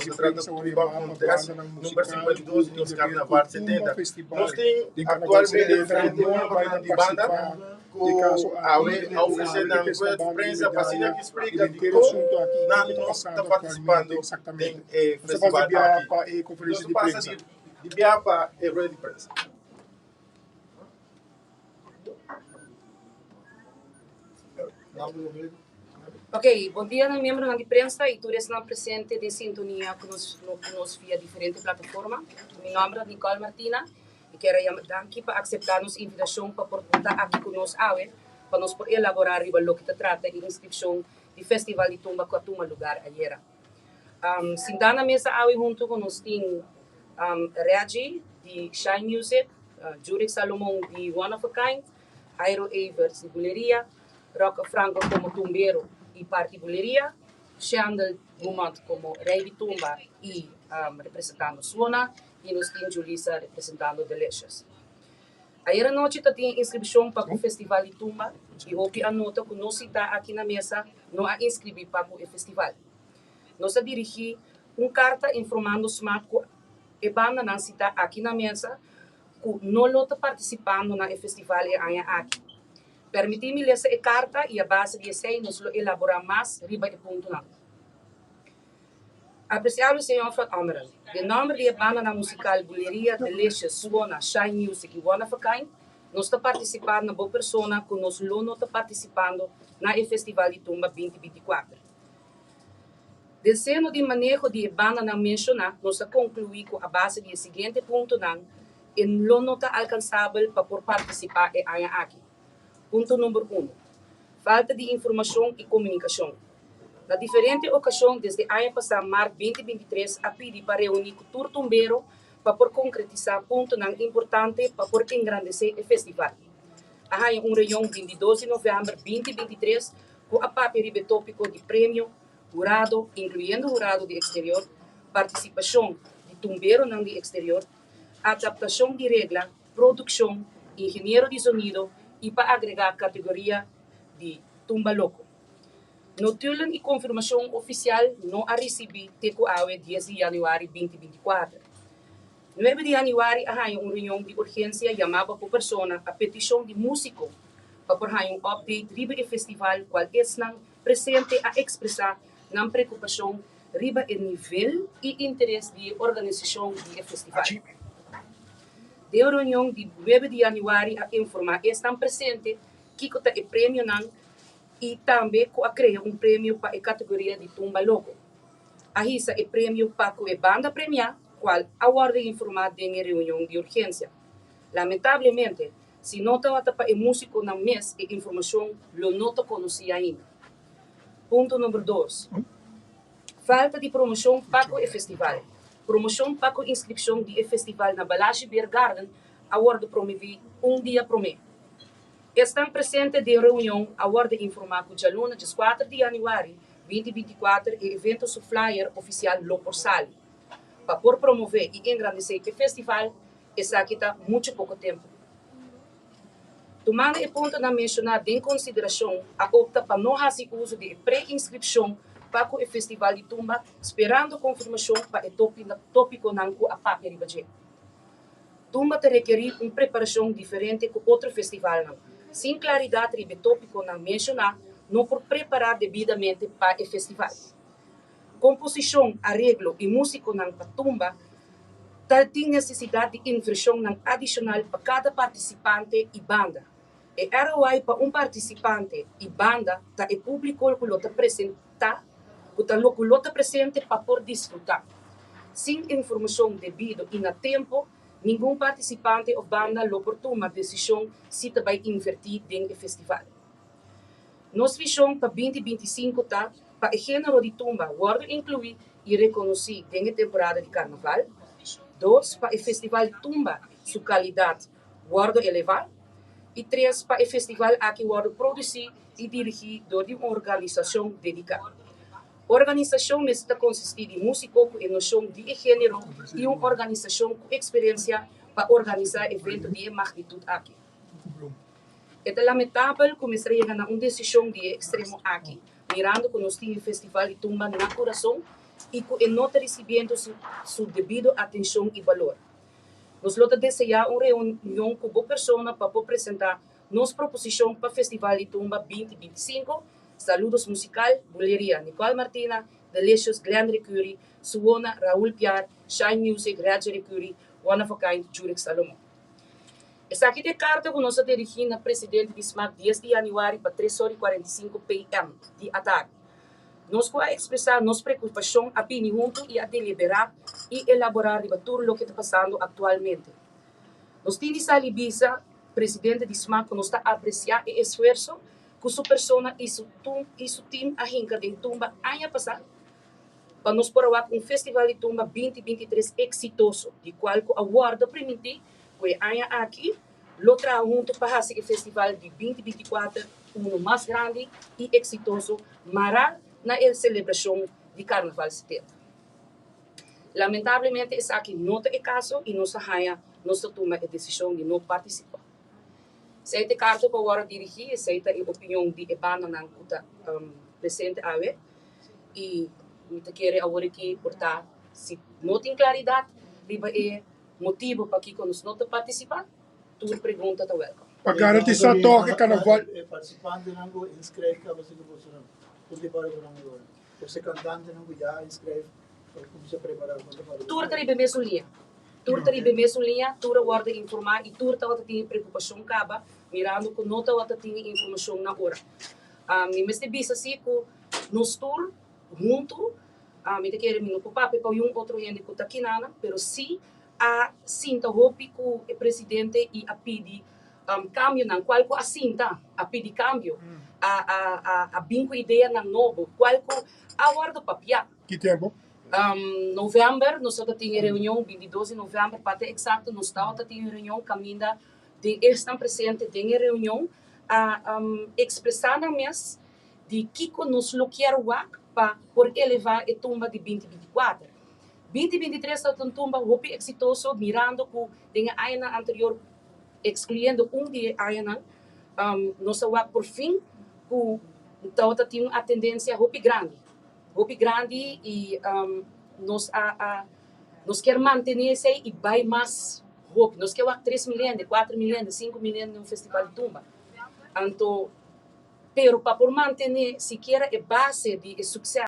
di ta trata prensa ora Tumba yamá pa Contest bandanan number musikal 52 ku di tin nos di aber ku Carnaval Tumba 70. Festival Nos tin den Carnaval actualmente 70 ku diferente no a bai miembronan ta di banda partisipá ku di e kaso awe aki a ku ofresé awe ta nan kesta rueda di banda di prensa pa asina medaya ki di splika henter dikon asuntu aki nan kiko ta no ta pasando actualmente partisipando den eksaktamente. e Nos ta pasa di festival biaha aki. pa e Nos konferensia ta di pasa prensa. di biaha pa e rueda di prensa. Ok, bon dia na miembronan di prensa y tur esnan presente den sintonia cu nos cu nos via diferente plataforma. Mi nomber ta Nicole Martina y kier a yama danki pa acepta nos invitacion pa por ta aki cu nos awe pa nos por elabora riba loke ta trata e inscripcion di Festival di Tumba cu a tuma lugar ayera. Sinta na mesa awe hunto cu nos tin Reggie di Shine Music, Jurick Salomon di One of a Kind, Jairo Everts di Buleria, Roque Franco como tumbero y parti Buleria, Shandel Beaumont como rey di tumba y representando Suona y nos tin Julissa representando Delicious. Ayer anochi ta tin inscripcion pa cu festival di tumba y hopi a nota cu nos sinta aki na mesa no a inscribi pa cu e festival. Nos a dirigi un carta informando smaak cu e bandanan sita aki na mesa cu no lo ta participando na e festival e aña aki. Permiti mi lesa e carta y a base di esey nos lo elabora mas riba e puntonan. Apreciado Señor Van Ommeren, den nomber di e bandanan musical Buleria, Delicious, Suona, Shine Music y One of a Kind, nos ta participa na bo persona cu nos lo no ta participando na e Festival di Tumba 2024. Den seno di maneho di e bandanan menshoná, nos a konkluí ku a base di e siguiente puntonan e lo no ta alkansabel pa por partisipá e aña aki. Punto number uno, Falta di informashon i komunikashon. Na diferente okashon desde aña pasá mart 2023 a pidi pa reuní ku tur tumbero pa por konkretisá puntonan importante pa por engrandesé e festival. A haña un reunion 22 di novèmber 2023 ku a papia riba e tópiko di premio, hurado, inkluyendo hurado di eksterior, partisipashon di tumberonan di eksterior, adaptashon di regla, produkshon, ingeniero di zonido i pa agregá kategoria di tumba loko. Notulen i konfirmashon ofisial no a risibí te ku awe 10 di yanüari 2024. 9 di yanüari a haña un reunion di urgensia yamá pa ku persona a petishon di músiko pa por haña un update riba e festival kual esnan presente a ekspresá nan preokupashon riba e nivel i interes di e organisashon di e festival. Den reunion di 9 di yanüari a informá esnan presente kiko ta e premionan i tambe ku a krea un premio pa e kategoria di tumba loko. A hisa e premio pa ku e banda premiá kual a wòrdu informá den e reunion di urgensia. Lamentablemente, si no tabata pa e músikonan mes e informashon lo no ta konosí ainda. Punto number dos, Falta di promoshon pa ku e festival. Promoshon pa ku inskripshon di e festival na Balashi Beer Garden a wòrdu promoví un dia promé. Esnan presente den reunion a wòrdu informá ku djaluna 14 di yanüari 2024 e evento su flyer ofisial lo por sali. Pa por promové i engrandesé e festival, esaki ta muchu poko tempu. Tumando e puntonan menshoná den konsiderashon, a opta pa no hasi uso di e pre-inskripshon pa ku e festival di tumba, sperando konfirmashon pa e tópikonan ku a papia riba dje. Tumba ta rekerí un preparashon diferente ku otro festivalnan. Sin klaridat riba e tópikonan menshoná, no por prepará debidamente pa e festival. Komposishon, areglo i músikonan pa tumba ta tin nesesidat di invershonnan adishonal pa kada partisipante i banda. E ROI pa un partisipante i banda ta e públiko ku lo ta presentá ku ta ku lo ta presente pa por disfrutá. Sin informashon debido i na tempu, ningun partisipante òf banda lo por tuma desishon si ta bai invertí den e festival. Nos vishon pa 2025 ta pa e género di tumba wòrdu inkluí i rekonosí den e temporada di karnaval. Dos, pa e festival tumba su kalidat wòrdu elevá. I tres, pa e festival aki wòrdu produsí i dirigí dor di un organisashon dediká. Organisashon mester ta konsistí di músiko ku e noshon di e género i un organisashon ku eksperensia pa organisá evento di e magnitut aki. E ta lamentabel ku mester a yega na un desishon di e ekstremo aki, mirando ku nos tin e festival di tumba na kurason. i ku e no ta risibiendo su debido atenshon i balor. Nos lo ta deseá un reunion ku bo persona pa por presentá nos proposishon pa Festival di Tumba 2025. Saludos musical, Buleria, Nicole Martina, Delicious, Glenn Recuri, Suona, Raúl Piar, Shine Music, Reggie Recuri, One of a Kind, Jurek Salomon. Esaki ta e karta ku nos a dirigí na presidente di SMAC 10 di yanüari pa 3 or i 45 PM di atardi. Nos ku a ekspresá nos preokupashon a bini huntu i a deliberá i elaborá riba tur loke ta pasando aktualmente. Nos tin di sali bisa presidente di SMAC ku nos ta apresiá e esfuerso ku su persona i su i su tim a hinka den tumba aña pasá pa nos por a wak un Festival di Tumba 2023 eksitoso, di kual ku a wòrdu primintí ku e aña aki lo traha huntu pa hasi e festival di 2024 unu mas grandi i eksitoso mará na e selebrashon di Karnaval 70. Lamentablemente esaki no ta e kaso i nos a haña nos ta tuma e desishon di no partisipá. Esei ta e karta ku a wòrdu dirigí, esei ta e opinion di e bandanan ku ta presente awe i mi ta kere awor aki por ta si no tin klaridat riba e motibu pakiko nos no ta partisipá, tur pregunta ta wèlkom. Pa garantisá tòg e karnaval. E partisipantenan ku inskrijf kaba si ku boso nan kon ta para ku nan awor? Boso kantantenan ku ya inskrijf pa kuminsá prepará kon ta para ku nan? Tur ta riba e mesun liña. Tur ta riba e mesun liña, tur a wòrdu informá i tur tabata tin e preokupashon kaba mirando ku no tabata tin e informashon na ora. Mi mester bisa si ku nos tur huntu, mi ta kere mi no por papia pa un otro hende ku ta kinanan, pero si a sinta hopi ku e presidente i a pidi kambionan, kual ku a sinta a pidi kambio, a bin ku ideanan nobo, kual ku a wòrdu papiá. Ki tempu? Novèmber nos tabata tin e reunion, 22 di novèmber pa ta eksakto, nos tabata tin e reunion kaminda den esnan presente den e reunion a ekspresá nan mes di kiko nos lo kier wak pa por elevá e tumba di 2024. 2023 tabata un tumba hopi eksitoso mirando ku den e añanan anterior, ekskluyendo un di e añanan, nos a wak por fin ku tabata tin un atendensia hopi grandi, hopi grandi i nos a nos kier mantené esei i bai mas hopi. Nos kier wak 3 mil hende, 4 mil hende, 5 mil hende den un festival di tumba. Anto, pero pa por mantené sikiera e base di e sukses.